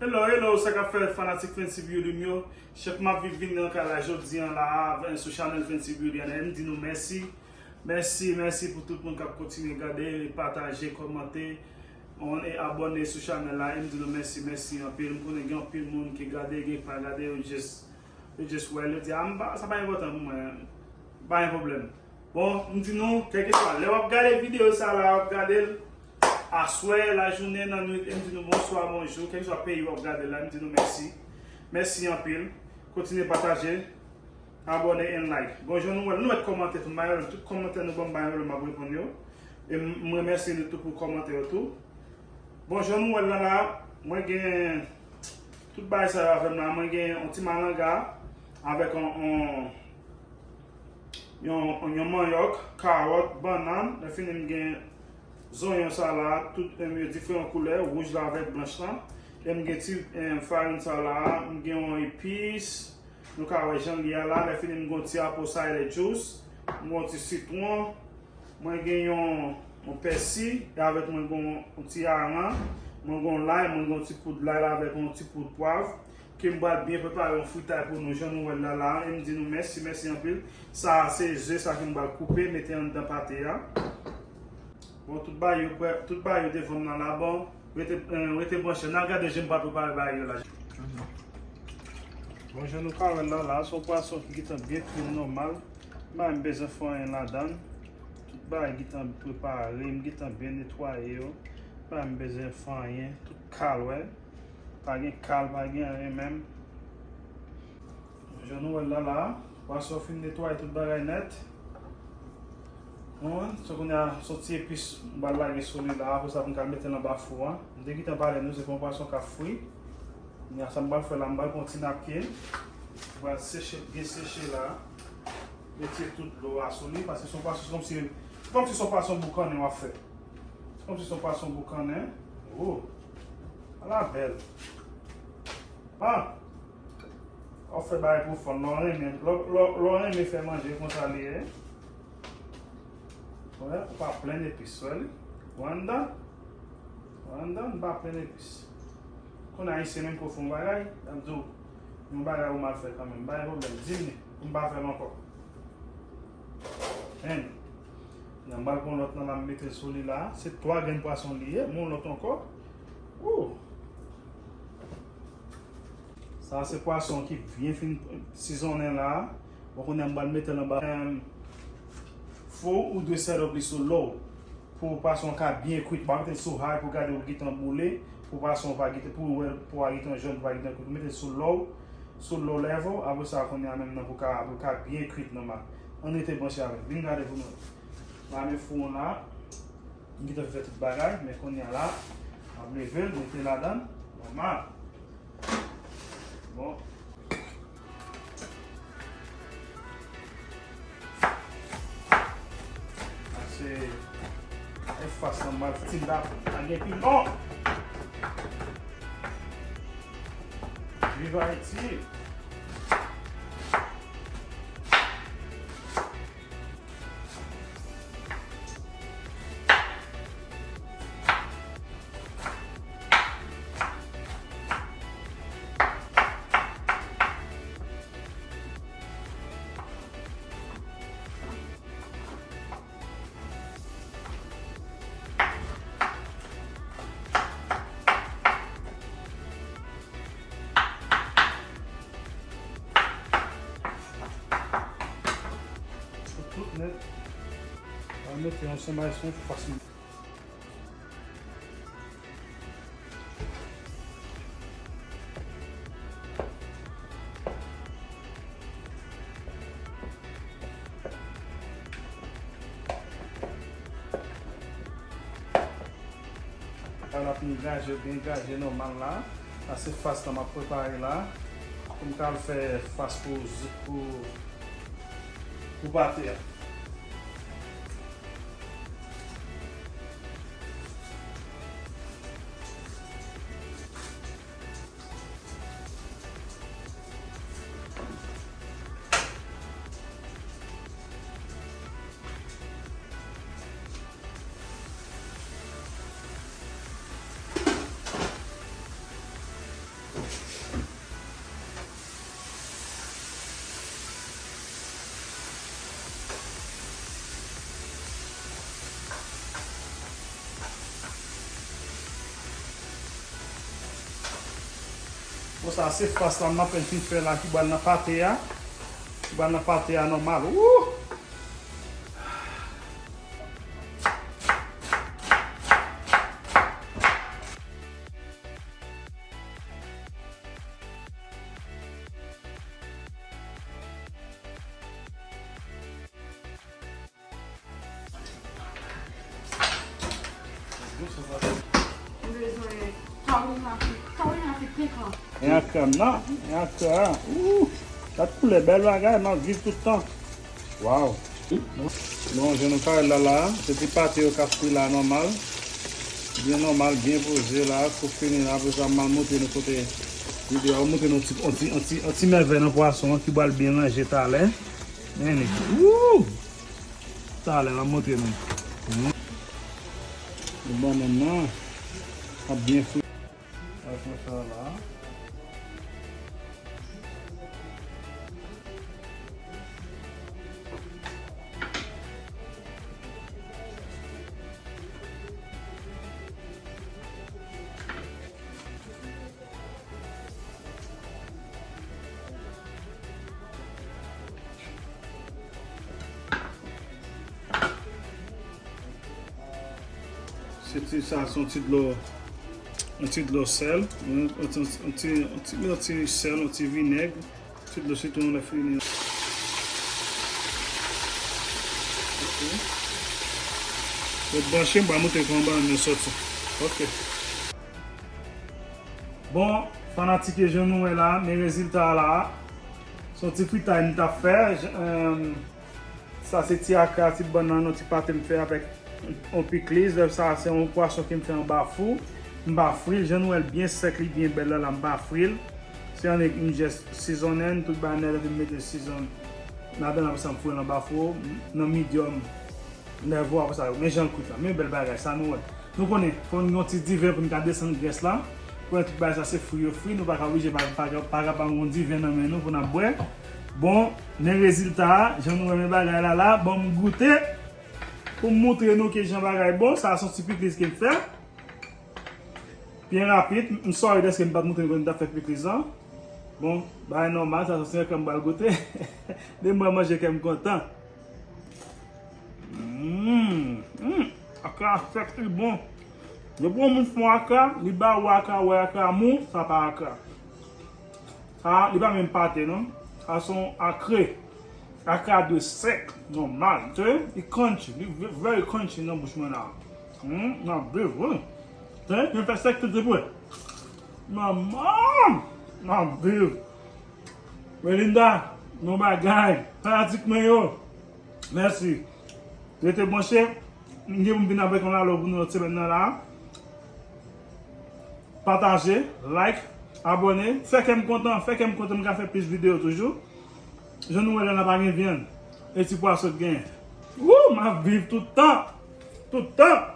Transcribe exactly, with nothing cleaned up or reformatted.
Hello, hello, sa k ap fèt fanatik Fancy Beauty m yo? Chak m ap vin vin nan kay la jodi an la, sou chanèl Fancy Beauty an, m di nou mèsi. Mèsi, mèsi pou tout moun k ap kontinye gade, pataje, kòmante, on, e abòne sou chanèl la. E m di nou mèsi, mèsi anpil. M konnen gen anpil moun ki gade, gen ki pa gade, yo just, yo just wè, yo di, "Ah, m pa, sa pa enpòtan pou mwen." Pa gen pwoblèm. Bon, m di nou, kèlkeswa lè w ap gade videyo sa la, w ap gade l aswè, lajounen, nan nwit, e m di nou bonswa, bonjou, kèlkeswa peyi w ap gade l la, m di nou mèsi. Mèsi anpil. Kontinye pataje. Abòne and like. Bon, jan nou wè, nou mèt kòmante tou, m pa gen pwoblèm. Tout kòmantè nou ban m, m pa gen pwoblèm, m ap reponn yo. E m, m remèsye nou tou pou kòmantè yo tou. Bon, jan nou wè l la, la, mwen gen tout bagay sa yo avè m la. Mwen gen yon ti malanga avèk yon, yon, yon, yon manyòk, kawòt, bannann. Lè fini, m gen zonyon sa la, tout, em, yo diferan koulè, wouj la avèk blanch lan. E m gen ti, em, farin sa la, m gen yon epis, nou ka wè jan l ye a la. Lè fini, m gen yon ti apple cider juice, m gen yon ti sitwon, mwen gen yon, yon pèsi, e avèk mwen gen yon, yon ti aran, mwen gen yon lay, mwen gen yon ti poud lay la avèk yon ti poud pwav, ke m pral byen prepare yon fritay pou nou, jan nou wè l la la, e m di nou mèsi, mèsi anpil. Sa a se ze sa ke m pral koupe, mete anndan pate a. Bon, tout bagay yo prè, tout bagay yo devan m nan la, bon, rete, eh, rete branche. N a gade jan m pral prepare bagay yo la. Bon, jan nou ka wè l la, la, se yon pwason ki gentan byen kwi nòmal. M pa menm bezwen fè anyen ladan l. Tout bagay gentan prepare, m gentan byen netwaye yo. M pa menm bezwen fè anyen. Tout kal, wè. Pa gen kal, pa gen anyen menm. Jan nou wè l la, la, pwason fin netwaye tout bagay nèt. Bon, so kounye a, se yon ti epis m pral lage sou li la, apre sa pou m ka mete l anba fou an. M te gentan pale nou, se pou yon pwason k ap fri. Kounye a, sa m pral fè la, m pral pran yon ti napkin. M pral seche l, byen seche la. Retire tout dlo a sou li, paske se yon pwason, se kòmsi, se kòmsi se yon pwason boukannen w ap fè. Se kòmsi se yon pwason boukannen. Oh! Ala bèl! Ah! W ap fè bagay pou fò, lè w renmen, lè, lè, lè w renmen fè manje, konsa li ye. Wè, ou pa plen epis, wè li. Ou anndan. Ou anndan, m pa plen epis. Konn Ayisyen menm pou fè yon bagay, y ap di w, yon bagay ou mal fè kanmenm. Pa gen pwoblèm, di m li, pou m pa fè l ankò. Hen. Nan m pral pran lòt nan la, m mete l sou li la. Se twa grenn pwason li ye, m yon lòt ankò. Woo! Sa se pwason ki byen fin sizonnen la. Bon, kounye a m pral mete l anba, em, fou, ou dwe set up li sou low. Pou pwason ka byen kwit, pa mete l sou high pou gade ou gentan boule. Pou pwason pa gentan, pou wè po a gentan jòn, pou pa gentan kwit. Ou mete l sou low, sou low level. Apre sa, kounye a menm nan pou ka, pou ka byen kwit nòmal. Ann rete branche avè m. Vin gade pou nou. Lame fou an la. M gentan fè tout bagay, men kounye a la, m ap leve l, mete ladan l, nòmal. Bon. Sa se, e fas lan, m ap ti la, pa gen pi non. Viv Ayiti. Tout nèt. Mwen mete yon senbay sou fas mwen. Sa l ap vin gaje, byen gaje nòmal la. Sa se fas lan m ap prepare la. Pou m ka al fè fas pou, pou, pou pate a. Sa se fas la m apenn fin fè la ki pral nan pate a. Ki pral nan pate a nòmal. Wouh! M bezwen Carolina Pick, Carolina Pick, Pick. E akra m nan, e akra. Ooh, gad koulè bèl bagay, m ap viv tout tan. Waw. Bon, jan nou ka wè l la la, se ti pate yo k ap fri la nòmal. Byen nòmal, byen poze la, kou fini la, apre sa m al montre nou kote videyo a, montre nou ti, on ti, on ti, on ti mèvèy nan pwason an ki pral byen ranje talè. Men li. Wouh! Talè, m ap montre nou. Hmm. Li bon menm nan. Ap byen fri. Ap fè sa la. Se ti, sa se yon ti dlo, yon ti dlo sèl, yon, yon ti, yon ti, yon ti, yon ti sèl, yon ti vinèg, ti dlo sitwon lè fini. Ok. Ret branche, m pral montre kòman banann yo soti. Ok. Bon, fanatik yo, jan nou wè la, men rezilta a la. Se yon ti fritay m t ap fè. J-, em, sa se ti akra, ti bannann, yon ti pate m fè avèk yon pikliz. Lè sa, se yon pwason ke m fè anba fou. M pa fri l, jan nou wè l byen sèk, li byen bèl la, la, m pa fri l. Se annik m just sizonnen, tout bagay nèt, epi m mete sizon ladan l, apre sa m fri l anba fou, nan medium. Nèvo apre sa, men jan l kwit la. Men bèl bagay, sa nou wè. Nou konnen, fò n gen yon ti diven pou n ka desann grès la. Konnen tout bagay sa se fri yo fri, nou pa ka oblije pa, pa, pa ka pa yon diven nan men nou pou n ap bwè. Bon, men rezilta a, jan nou wè men bagay la la, ban m goute. Pou m montre nou ke jan bagay bon, sa se yon ti pikliz ke m fè. Byen rapid, m sorry dèske m pa t montre nou kòman m t ap fè pikliz lan. Bon, bagay nòmal, sa se yon krèm m pral goute. Depi m wè manje kè m kontan. Mm, mm, akra sèk li bon. Depi yon moun fè yon akra, li ba ou akra, wè akra mou, sa pa akra. Sa, li pa menm pate non. Sa se yon akre. Akra dwe sèk, nòmal. Tande? Li crunchy, li ve-, very crunchy nan bouch mwen la. Hmm, nan viv, wi. Tande? Mwen fè sèk tout de vre. Manman! Nan viv. Melinda, yon bagay. Fanatik mwen yo. Mèsi. Rete branche. M gen pou m vin avèk yon lalo pou nou lòt semèn nan la. Pataje, like, abòne. Fè kè m kontan, fè kè m kontan, m ka fè plis videyo toujou. Jan nou wè la, la pa gen vyann. E ti pwason k genyen. Woo, m ap viv tout tan. Tout tan.